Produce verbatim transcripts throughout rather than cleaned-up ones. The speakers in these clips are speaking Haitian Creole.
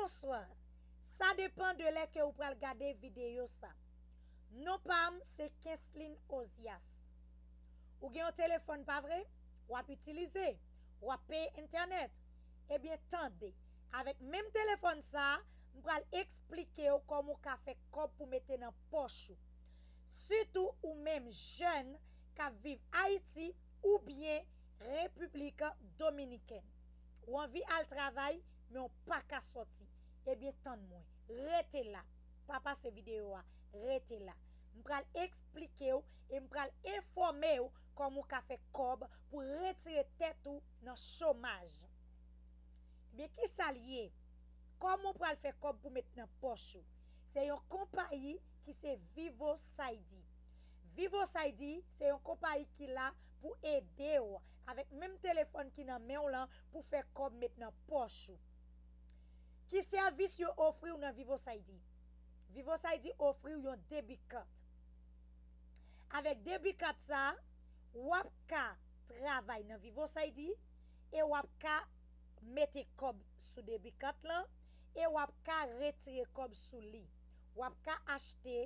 Bonswa. Sa depan de lè ke ou pral gade videyo sa. Non pa m se Kenslin Ozias. Ou gen yon telefòn, pa vre? W ap itilize, w ap peye entènèt. Ebyen, tande. Avèk menm telefòn sa, m pral eksplike w kòman w ka fè kòb pou mete nan pòch ou. Sitou ou menm jèn k ap viv Ayiti oubyen Repiblik Dominikèn. Ou anvi al travay, men w pa ka sòti. Ebyen, tann mwen. Rete la. Pa pase videyo a. Rete la. M pral eksplike w e m pral enfòme w kòman w ka fè kòb pou retire tèt ou nan chomaj. Ebyen, kisa l ye? Kòman w pral fè kòb pou met nan pòch ou? Se yon konpayi ki se Vivosaidi. Vivosaidi se yon konpayi ki la pou ede w avèk menm telefòn ki nan men w lan pou fè kòb met nan pòch ou. Ki sèvis yo ofri w nan Vivosaidi? Vivosaidi ofri w yon debi kat. Avèk debi kat sa, w ap ka travay nan Vivosaidi e w ap ka mete kòb sou debi kat lan e w ap ka retire kòb sou li. W ap ka achte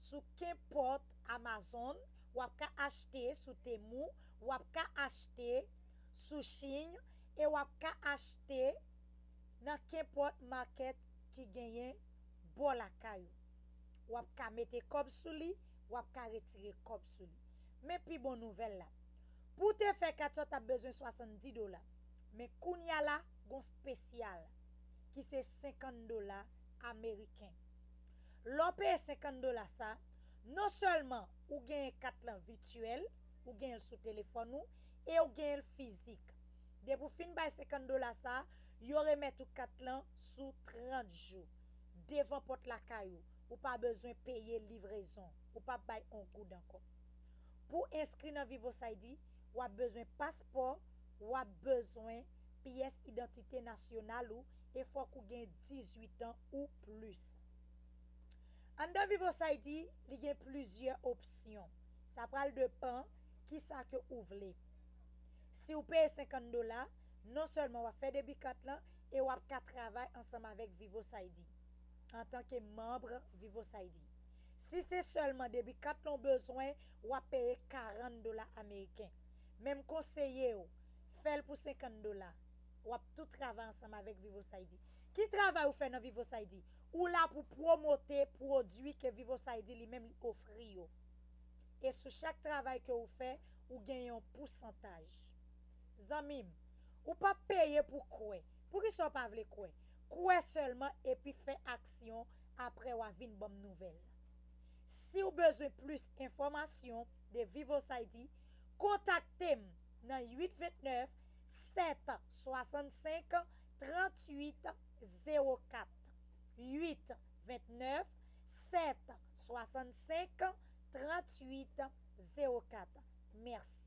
sou kenpòt Amazon, w ap ka achte sou Temu, w ap ka achte sou Shein e w ap ka achte nan kenpòt makèt ki genyen bò lakay ou. W ap ka mete kòb sou li, w ap ka retire kòb sou li. Men pi bon nouvèl la. Pou w te fè kat sa, w t ap bezwen swasanndis dola. Men kounye a la, gon espesyal ki se senkant dola ameriken. Lè w peye senkant dola sa, non sèlman ou genyen kat lan vityèl, ou genyen l sou telefòn ou, e ou genyen l fizik. Depi w fin bay senkant dola sa, yo remèt ou kat lan sou trant jou, devan pòt lakay ou. Ou pa bezwen peye livrezon. Ou p ap bay on goud ankò. Pou enskri nan Vivosaidi, w ap bezwen paspò, w ap bezwen pyès idantite nasyonal ou e fòk ou gen dizuit an ou plis. Anndan Vivosaidi, li gen plizyè opsyon. Sa pral depan kisa ke ou vle. Si w peye senkant dola, non sèlman w ap fè debi kat lan e w ap ka travay ansanm avèk Vivosaidi antanke manm Vivosaidi. Si se sèlman debi kat lan w bezwen, w ap peye karant dola ameriken. Men m konseye w, fè l pou senkant dola. W ap tou travay ansanm avèk Vivosaidi. Ki travay ou fè nan Vivosaidi? Ou la pou pwomote pwodui ke Vivosaidi li menm li ofri yo. E sou chak travay ke ou fè, ou gen yon pousantaj. Zanmi m, ou p ap peye pou kwè. Poukisa w pa vle kwè? Kwè sèlman epi fè aksyon, apre w a vin ban m nouvèl. Si w bezwen plis enfòmasyon de Vivosaidi, kontakte m nan uit vennèf, sèt swasannsenk, tranntuit zewo kat. Uit vennèf, sèt swasannsenk, tranntuit zewo kat. Mèsi.